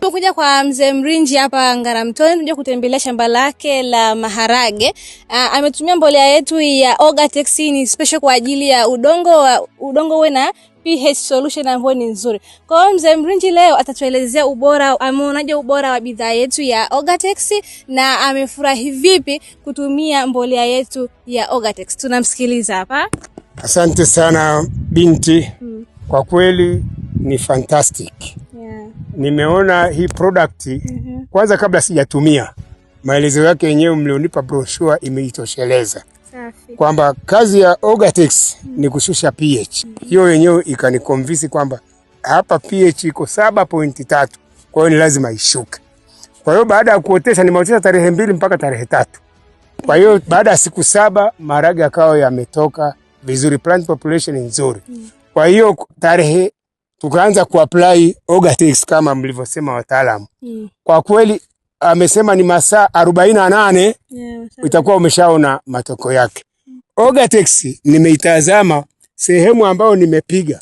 Tumekuja kwa mzee Mrinji hapa Ngaramtoni, tumekuja kutembelea shamba lake la maharage. Ametumia mbolea yetu ya Orgatex, ni special kwa ajili ya udongo uwe na pH solution ambayo ni nzuri. Kwa hiyo mzee Mrinji leo atatuelezea ubora, ameonaje ubora wa bidhaa yetu ya Orgatex na amefurahi vipi kutumia mbolea yetu ya Orgatex. Tunamsikiliza hapa. Asante sana binti. Kwa kweli ni fantastic. Nimeona hii product kwanza kabla sijatumia maelezo yake yenyewe mlionipa brochure imeitosheleza kwamba kazi ya Orgatex ni kushusha pH. Hiyo yenyewe ikaniconvince kwamba hapa pH iko 7.3, kwa hiyo ni lazima ishuke. Kwa hiyo baada ya kuotesha, nimeotesha tarehe 2 mpaka tarehe 3. Kwa hiyo baada ya siku 7 maharage yakawa yametoka vizuri, plant population ni nzuri. Kwa hiyo tarehe tukaanza kuapply Orgatex kama mlivyosema wataalamu. Kwa kweli amesema ni masaa 48 itakuwa umeshaona matokeo yake. Orgatex nimeitazama sehemu ambayo nimepiga,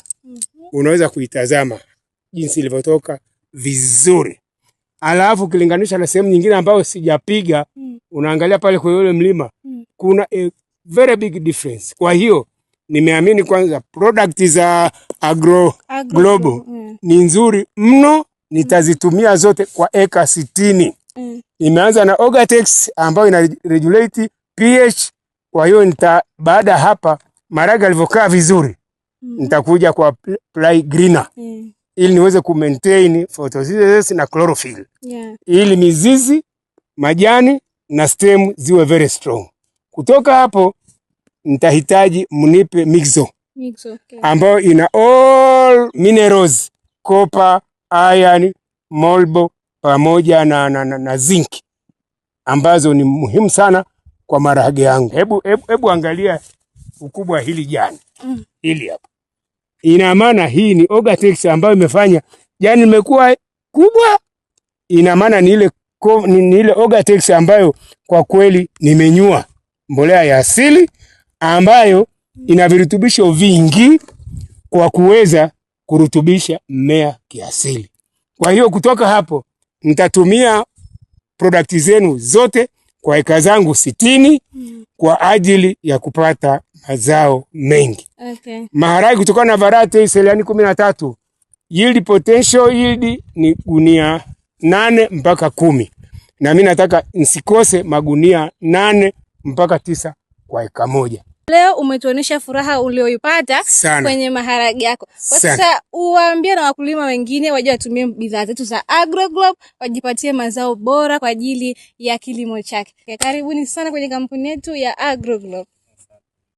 unaweza kuitazama jinsi ilivyotoka vizuri, alafu ukilinganisha na sehemu nyingine ambayo sijapiga, unaangalia pale kwenye ule mlima kuna a very big difference. Kwa hiyo nimeamini kwanza product za Agro Global ni nzuri mno, nitazitumia zote kwa eka 60. Nimeanza na Orgatex ambayo ina regulate pH. Kwa hiyo baada ya hapa maharage alivyokaa vizuri, nitakuja kwa apply greener ili niweze ku maintain photosynthesis na chlorophyll ili mizizi, majani na stem ziwe very strong. Kutoka hapo nitahitaji mnipe mixo Mix, okay. ambayo ina all minerals, copper, iron, molybdenum pamoja na zinc ambazo ni muhimu sana kwa maharage yangu. Hebu angalia ukubwa wa hili jani hili hapa. Ina maana hii ni Orgatex ambayo imefanya jani limekuwa kubwa. Ina maana ni ile Orgatex ambayo kwa kweli nimenyua mbolea ya asili ambayo ina virutubisho vingi kwa kuweza kurutubisha mmea kiasili. Kwa hiyo kutoka hapo nitatumia product zenu zote kwa eka zangu 60 kwa ajili ya kupata mazao mengi. Maharage kutokana na variety Seliani 13, yield potential yield ni gunia 8 mpaka 10, na mimi nataka nsikose magunia 8 mpaka 9 kwa eka moja. Leo umetuonyesha furaha ulioipata Sana. kwenye maharage yako. Kwa Sana. sasa uwaambie na wakulima wengine waje watumie bidhaa zetu za AgroGlobe wajipatie mazao bora kwa ajili ya kilimo chake. Karibuni sana kwenye kampuni yetu ya AgroGlobe.